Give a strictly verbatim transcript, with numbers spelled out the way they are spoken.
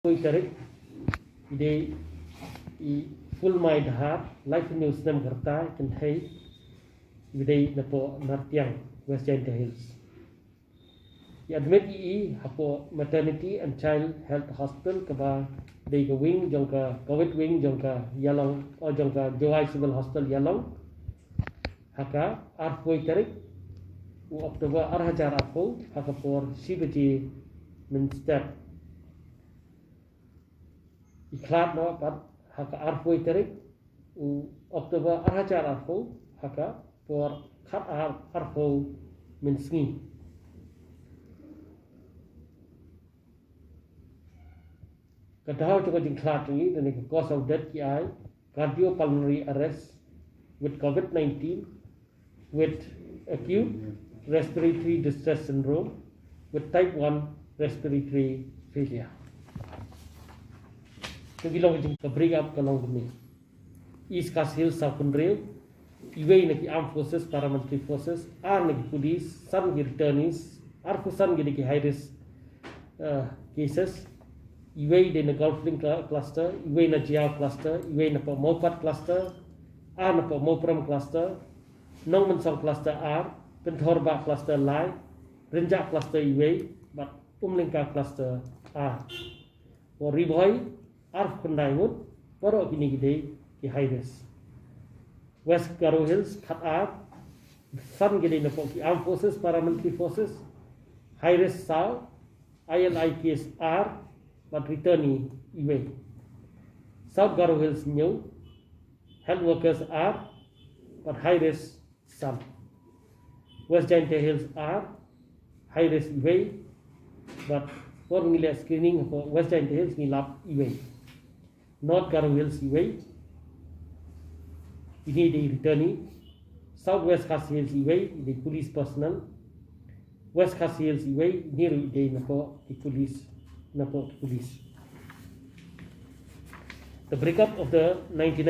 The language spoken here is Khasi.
Poi tarik, i dei i Fulmai Dhar, laiphew snem ka rta, kynthei, i dei napoh Nartiang, West Jaintia Hills. I admit i hapoh Maternity and Child Health Hospital kaba dei ka wing jong ka covid wing jong ka Ialong, o jong ka Jowai Civil Hospital Ialong. Ha ka arphew tarik u October ar hajar arphew, ha ka por shi baje mynstep. I khlad noh pat ha ka arphew tarik u October ar hajar arphew, ha ka por khat ar arphew mynsngi. Ka daw jong ka jingkhlad jong i, lane ka cause of death ki ai cardiopulmonary arrest with covid nineteen with acute respiratory distress syndrome with type one respiratory failure. Ka ki long ka jing ka bring up ka long kumne. East Khasi Hills saw hynriew, iwei na ki armed forces, paramilitary forces, ar na ki police, san ki returnees, arphew san ki dei ki high risk uh, cases. Iwei dei na Golf Link cl- cluster, iwei na Jaïaw cluster, iwei napoh Mawpat cluster, ar napoh Mawprem cluster, Nongmynsong cluster ar, Pynthorbah cluster lai, Rynjah cluster iwei, bad Umlyngka cluster ar. Wa Ri Bhoi arphew khyndai ngut, baroh kine ki dei ki high risk. West Garo Hills khat ar, san ki dei napoh ki armed forces, paramilitary forces, high risk saw, I L I case ar, bad returnee iwei. South Garo Hills hynñiew, health workers ar, bad high risk san. West Jaintia Hills ar, high risk iwei, bad por ngi leh screening hapoh West Jaintia Hills ngi lap iwei. North Garo Hills iwei, ini dei returnee. South West Khasi Hills iwei, ini police personnel. West Khasi Hills iwei, ini ruh dei napoh ki police, napoh ki police. The breakup of the ninety-nine